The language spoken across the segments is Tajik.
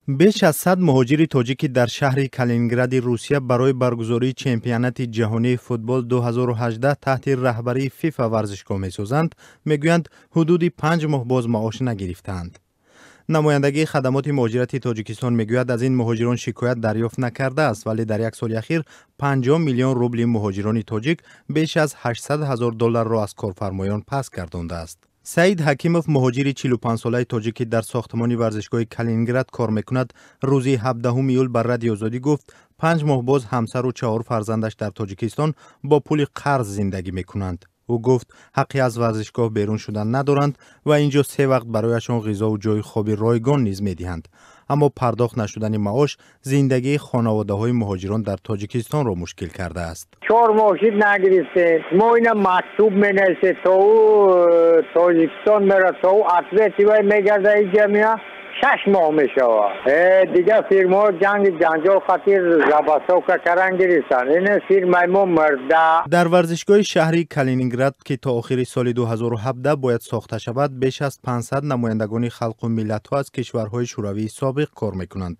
Беш аз 100 муҳоҷири тоҷикӣ дар шаҳри Калинингради Русия барои баргузории чемпионати ҷаҳонии футбол 2018 таҳти раҳбарии ФИФА варзишгоҳ месозанд, мегӯянд, ҳудуди 5 моҳ боз маош нагирифтаанд. Намояндагии хадамоти муҳоҷирати Тоҷикистон мегӯяд, аз ин муҳоҷирон шикоят дарёфт накардааст, вале дар як соли ахир 50 миллион рубли муҳоҷирони тоҷик, беш аз 800 ҳазор долларро аз корфармоён пас гардондааст. Саид Ҳакимов, муҳоҷири 45-солаи тоҷик, ки дар сохтмони варзишгоҳи Калининград кор мекунад, рӯзи 17 июл ба Радиои Озодӣ гуфт, 5 моҳ боз ҳамсару чаҳор фарзандаш дар Тоҷикистон бо пули қарз зиндагӣ мекунанд. Ӯ гуфт, ҳаққи аз варзишгоҳ берун шудан надоранд ва ин ҷо се вақт барояшон ғизову ҷойи хоби ройгон низ медиҳанд, аммо пардохт нашудани маош зиндагии хонаводаҳои муҳоҷирон дар Тоҷикистонро мушкил кардааст. 4 моҳ шид, нагирифтем. Мо ина мактуб менависем, то ӯ Тоҷикистон мера, то ӯ ответ и вай мегарда, иҷа мея, 6 моҳ мешавад. Дигар фирмаҳо ҷанги ҷанҷол хотир забастовка каран гирифтанд, ин фирмаи мо мурда. Дар варзишгоҳи шаҳри Калининград, ки то охири соли 2017 бояд сохта шавад, беш аз 500 намояндагони халқу миллатҳо аз кишварҳои шӯравии собиқ кор мекунанд.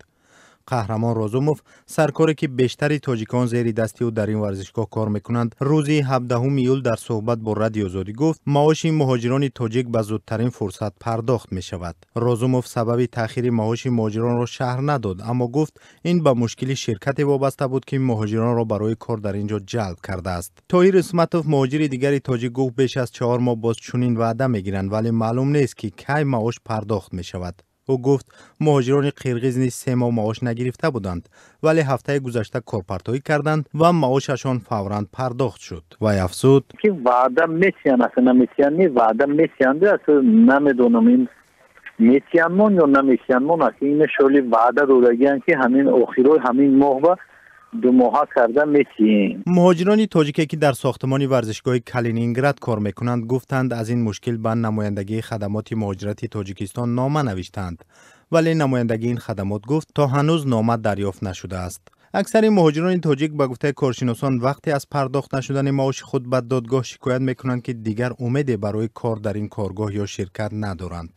Қаҳрамон Розумов, саркоре, ки бештари тоҷикон зери дасти ӯ дар ин варзишгоҳ кор мекунанд, рӯзи 17 июл дар суҳбат бо Радиои Озодӣ гуфт, маоши муҳоҷирони тоҷик ба зудтарин фурсат пардохт мешавад. Розумов сабаби таъхири маоши муҳоҷиронро шарҳ надод, аммо гуфт, ин ба мушкили ширкате вобаста буд, ки муҳоҷиронро барои кор дар ин ҷо ҷалб кардааст. Тоҳир Исматов, муҳоҷири дигари тоҷик, гуфт, беш аз 4 моҳ боз чунин ваъда мегиранд, вале маълум нест, ки кай маош пардохт мешавад. Ӯ гуфт, муҳоҷирони қирғиз низ 3 моҳ маош нагирифта буданд, вале ҳафтаи гузашта корпартоӣ карданд ва маошашон фавран пардохт шуд. Вай афзуд: Ки ваъда метиҳанд, асло наметиҳанд, не, ваъда метиҳанд. Асло намедонам, ин метиҳандмон ё наметиҳандмон. Асло ина шоли ваъда додагианд, ки ҳамин охирои ҳамин моҳ ба 2 моҳа карда метиҳем. Муҳоҷирони тоҷике, ки дар сохтмони варзишгоҳи Калининград кор мекунанд, гуфтанд, аз ин мушкил ба намояндагии хадамоти муҳоҷирати Тоҷикистон нома навиштанд, вале намояндагии ин хадамот гуфт, то ҳанӯз нома дарёфт нашудааст. Аксари муҳоҷирони тоҷик, ба гуфтаи коршиносон, вақте аз пардохт нашудани маоши худ ба додгоҳ шикоят мекунанд, ки дигар умеде барои кор дар ин коргоҳ ё ширкат надоранд.